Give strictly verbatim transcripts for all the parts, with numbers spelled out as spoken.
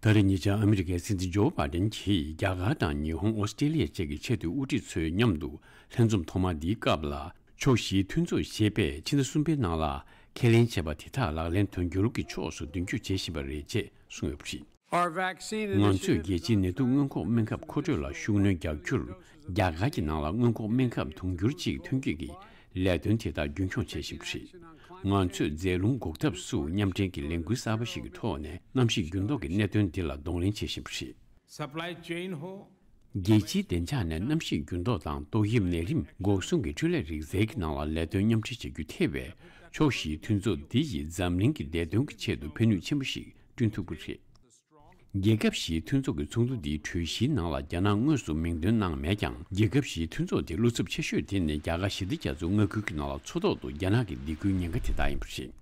ད་རེས་ཉེ་ཆར་ཨ་མི་རི་ཀའི་སྲིད་འཛིན་ཇོ་བྷའི་ཌེན་གྱིས་རྒྱ་གར་དང་ཉི་ཧོང་། ཨོ་སི་ཀྲེ་ལི་ཡ་བཅས་ཀྱི་ཆེས་མཐོའི་དབུ་ཁྲིད་ཚོའི་མཉམ་དུ་ལྷན་འཛོམས་ཐོག་མ་འདིའི་སྐབས་ལ། ཕྱོགས་བཞིའི་མཐུན་ཚོགས་ཞེས་པས་ཕྱི་ཟླ་གསུམ་པའི་ནང་ལ་ཁས་ལེན་བྱས་པ་དེ་དག་ལག་ལེན་དོན་འཁྱོལ་གྱི་ཕྱོགས་སུ་མདུན་སྐྱོད་བྱེད་བཞིན་པ་རེད་ཅེས་གསུངས་ཡོད་པ་རེད། ང་ཚོས་རྒྱལ་སྤྱིའི་ནད་དུག་སྔོན་འགོག་སྨན་ཁབ་མཁོ་སྤྲོད་ལ་ཤུགས་སྣོན་རྒྱག་རྒྱུར་རྒྱ་གར་གྱི་ནང་ལ་སྔོན་འགོག་སྨན་ཁབ་དུང་ཕྱུར་གཅིག་ཐོན་སྐྱེད་ཀྱི་ལས་དོན་དེ་དག་རྒྱུན་འཁྱོངས་བྱེད་བཞིན་པ་རེད། ང་ཚོས་རྫས་ལུང་འགོག་ཐབས་སུ་མཉམ་འབྲེལ་གྱི་ལས་འགུལ་གསར་པ་ཞིག་གི་ཐོག་ནས་གནམ་གཤིས་འགྱུར་ལྡོག་གི་གནད་དོན་འདི་ལ་གདོང་ལེན་བྱེད་བཞིན་པ་རེད། Supply chain ཧོ། རྒྱལ་སྤྱིའི་བདེ་འཇགས་ནས་གནམ་གཤིས་འགྱུར་ལྡོག་དང་ཏོག་དབྱིབས་ནད་རིམས་འགོག་སྲུང་གི་འཕྲུལ་ལས་རིག་རྩལ་གྱི་ནང་ལ་ལས་དོན་མཉམ་འབྲེལ་བྱ་རྒྱུ་ཐེ་བའི་ཕྱོགས་བཞིའི་མཐུན་ཚོགས་འདི་ཡིས་འཛམ་གླིང་གི་བདེ་དོན་གྱི་ཆེད་དུ་ཕན་ནུས་ཆེན་པོ་ཞིག་བསྐྲུན་ཐུབ་ཀྱི་རེད། རྒྱལ་ཁབ་བཞིའི་མཐུན་ཚོགས་ཀྱི་ཚོགས་འདུ་འདིའི་གྲོས་གཞིའི་ནང་ལ་རྒྱ་ནག་དངོས་སུ་མིང་འདོན་གནང་མེད་ཀྱང་། རྒྱལ་ཁབ་བཞིའི་མཐུན་ཚོགས་དེའི་བློ་འཚབ་ཆེ་ཤོས་དེ་ནི་རྒྱ་གར་ཞི་བདེ་རྒྱ་མཚོ་མངའ་ཁུལ་གྱི་ནང་ལ་མཚོ་ཐོག་ཏུ་རྒྱ་ནག་གི་སྡིགས་སྐུལ་ཉེན་ཁ་དེ་དག་ཡིན་པ་རེད།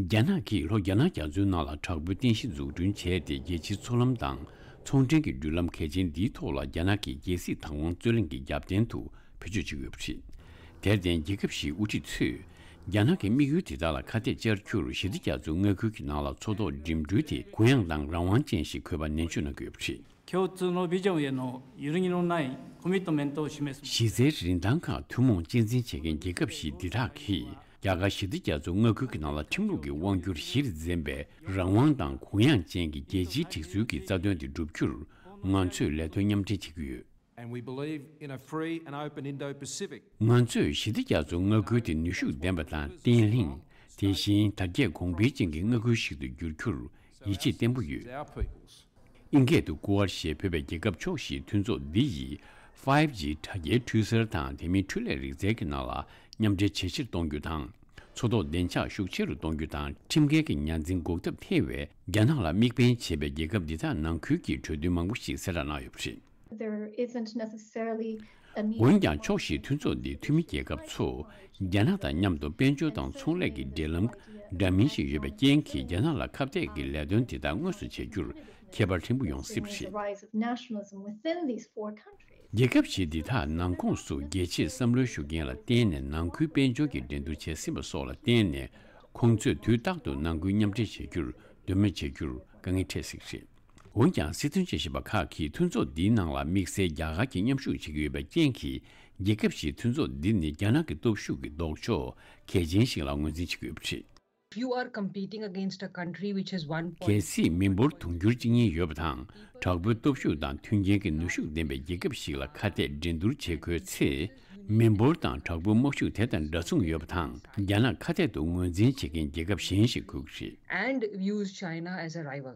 རྒྱ་ནག་གིས་ལྷོ་རྒྱ་ནག་རྒྱ་མཚོའི་ནང་ལ་དྲག་པོའི་རྟེན་གཞི་འཛུགས་སྐྲུན་བྱས་ཏེ། རྒྱལ་སྤྱིའི་མཚོ་ལམ་དང་ཚོང་འབྲེལ་གྱི་འགྲུལ་ལམ་གལ་ཆེན་འདིའི་ཐོག་ལ་རྒྱ་ནག་གི་རྒྱལ་སྲིད་བདག་དབང་རྩོད་གླེང་གི་རྒྱབ་རྟེན་དུ་བེད་སྤྱོད་བྱེད་ཀྱི་ཡོད་པ་རེད། དེར་བརྟེན། རྒྱལ་ཁབ་བཞིའི་དབུ་ཁྲིད་ཚོས་རྒྱ་ནག་གི་དམིགས་ཡུལ་དེ་དག་ལ་ཁ་གཏད་བཅར་རྒྱུར། ཞི་བདེ་རྒྱ་མཚོ་མངའ་ཁུལ་གྱི་ནང་ལ་མཚོ་ཐོག་འགྲིམ་འགྲུལ་དེ་གུ་ཡངས་དང་རང་དབང་ཅན་ཞིག་དགོས་པ་ནན་བརྗོད་གནང་གི་ཡོད་པ་རེད། 共通のビジョンへの揺るぎのないコミットメントを示すもの གཞི་རྩའི་རིན་ཐང་ཁག་ཐུན་མོང་གཅེས་འཛིན་བྱེད་མཁན་རྒྱལ་ཁབ་བཞི་འདི་དག་གིས། རྒྱ་གར་ཞི་བདེ་རྒྱ་མཚོ་མངའ་ཁུལ་གྱི་ནང་ལ་ཁྲིམས་ལུགས་ཀྱི་དབང་སྒྱུར་གཞིར་འཛིན་པའི་རང་དབང་དང་གུ་ཡངས་ཅན་གྱི་རྒྱལ་སྤྱིའི་སྒྲིག་འཛུགས་ཀྱི་རྩ་དོན་དེ་བསྒྲུབ་རྒྱུར་ང་ཚོས་ལས་དོན་མཉམ་འབྲེལ་བྱེད་ཀྱི་ཡོད། And we believe in a free and open Indo-Pacific. ང་ཚོས་ཞི་བདེ་རྒྱ་མཚོ་མངའ་ཁུལ་དེ་ནུས་ཤུགས་ལྡན་པ་དང་བརྟན་ལྷིང་། དེ་བཞིན་དར་རྒྱས་གོང་འཕེལ་ཅན་གྱི་མངའ་ཁུལ་ཞིག་ཏུ་བསྒྱུར་རྒྱུར་ཡིད་ཆེས་བརྟན་པོ་ཡོད། Our peoples. ཨིན་སྐད་དུ་ཀུ་ཝར་ཞེས་འབོད་པའི་རྒྱལ་ཁབ་ཕྱོགས་བཞིའི་མཐུན་ཚོགས་འདི་ཡིས་ཕའིབ་ཇི་དྲ་རྒྱའི་འཕྲུལ་གསར་དང་དེ་མིན་འཕྲུལ་ལས་རིག་རྩལ་གྱི་ནང་ལ་མཉམ་འབྲེལ་ཇེ་ཆེར་གཏོང་རྒྱུ་དང་། མཚོ་ཐོག་བདེ་འཇགས་ཤུགས་ཆེ་རུ་གཏོང་རྒྱུ་དང་། ཁྲིམས་འགལ་གྱི་ཉ་འཛིན་འགོག་ཐབས་ཐེ་བའི་རྒྱ་ནག་ལ་དམིགས་འབེན་བྱེད་པའི་རྒྱལ་ཁབ་འདི་དག་ནང་ཁུལ་གྱི་གྲོས་མཐུན་མང་པོ་ཞིག་གསལ་བསྒྲགས་གནང་ཡོད་པ་རེད། There isn't necessarily a need འོན་ཀྱང་ཕྱོགས་བཞིའི་མཐུན་ཚོགས་འདིའི་འཐུས་མི་རྒྱལ་ཁབ་ཚོ་རྒྱ་ནག་དང་མཉམ་དུ་དཔལ་འབྱོར་དང་ཚོང་ལས་ཀྱི་འབྲེལ་ལམ་འདྲ་མིན་ཞིག་ཡོད་པའི་རྐྱེན་གྱིས། རྒྱ་ནག་ལ་ཁ་གཏད་ཀྱི་ལས་དོན་དེ་དག་དངོས་སུ་བྱེད་རྒྱུར་ཁྱད་པར་ཕྲན་བུ་ཡོང་སྲིད་པ་རེད། The rise of nationalism within these four countries. རྒྱལ་ཁབ་བཞི་འདི་དག་ནང་ཁོངས་སུ་རྒྱལ་ཆེའི་བསམ་བློའི་ཤུགས་རྐྱེན་ལ་བརྟེན་ནས་ནང་ཁུལ་དཔལ་འབྱོར་གྱི་འགྲན་བསྡུར་བྱས་ཟིན་པ་སོགས་ལ་བརྟེན་ནས། ཁོང་ཚོས་དུས་རྟག་ཏུ་ནང་ཁུལ་མཉམ་འབྲེལ་བྱེད་རྒྱུར་འདོད་མོས་བྱེད་རྒྱུར་དཀའ་ངལ་འཕྲད་སྲིད་པ་རེད། འོན་ཀྱང་། སྲིད་དོན་དཔྱད་ཞིབ་པ་ཁག་གིས་མཐུན་ཚོགས་འདིའི་ནང་ལ་དམིགས་བསལ་རྒྱ་གར་གྱིས་མཉམ་ཞུགས་བྱེད་ཀྱི་ཡོད་པའི་རྐྱེན་གྱིས། རྒྱལ་ཁབ་བཞིའི་མཐུན་ཚོགས་འདི་ནི་རྒྱ་ནག་གི་སྟོབས་ཤུགས་ཀྱི་ལྡོག་ཕྱོགས་གལ་ཆེན་ཞིག་ལ་ངོས་འཛིན་བྱེད་ཀྱི་ཡོད་པ་རེད། If you are competing against a country which has one གལ་སྲིད་མི་འབོར་དུང་ཕྱུར་གཅིག་གཉིས་ཡོད་པ་དང་། དྲག་པོའི་སྟོབས་ཤུགས་དང་མཐུན་རྐྱེན་གྱི་ནུས་ཤུགས་ལྡན་པའི་རྒྱལ་ཁབ་ཞིག་ལ་ཁ་གཏད་འགྲན་བསྡུར་བྱེད་དགོས་ཚེ། མི་འབོར་དང་དྲག་པོའི་དམག་ཤུགས་དེ་དང་འདྲ་མཚུངས་ཡོད་པ་དང་། རྒྱ་ནག་ཁ་གཏད་དུ་ངོས་འཛིན་བྱེད་མཁན་རྒྱལ་ཁབ་གཞན་ཞིག་དགོས་ཀྱི་རེད། And views China as a rival.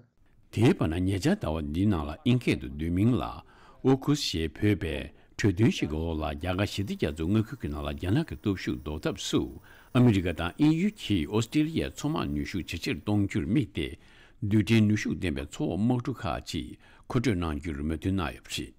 དེའི་བར་ན། ཉེ་ཆར་ཟླ་བ་འདིའི་ནང་ལ་ཨིན་སྐད་དུ་བསྡུས་མིང་ལ་ཨོ་ཁུ་སི་ཞེས་འབོད་པའི་གྲོས་མཐུན་ཞིག་གི་འོག་ལ། རྒྱ་གར་ཞི་བདེ་རྒྱ་མཚོ་མངའ་ཁུལ་གྱི་ནང་ལ་རྒྱ་ནག་གི་སྟོབས་ཤུགས་ཟློག་ཐབས་སུ། ཨ་མི་རི་ཀ་དང་དབྱིན་ཡུལ་གྱིས་ཨོ་སི་ཀྲི་ལི་ཡའི་མཚོ་དམག་ནུས་ཤུགས་ཇེ་ཆེར་གཏོང་རྒྱུར་དམིགས་ཏེ། རྡུལ་ཕྲན་ནུས་ཤུགས་ལྡན་པའི་མཚོ་འོག་དམག་གྲུ་ཁག་ཅིག་མཁོ་སྤྲོད་གནང་རྒྱུར་མོས་མཐུན་གནང་ཡོད་པ་རེད།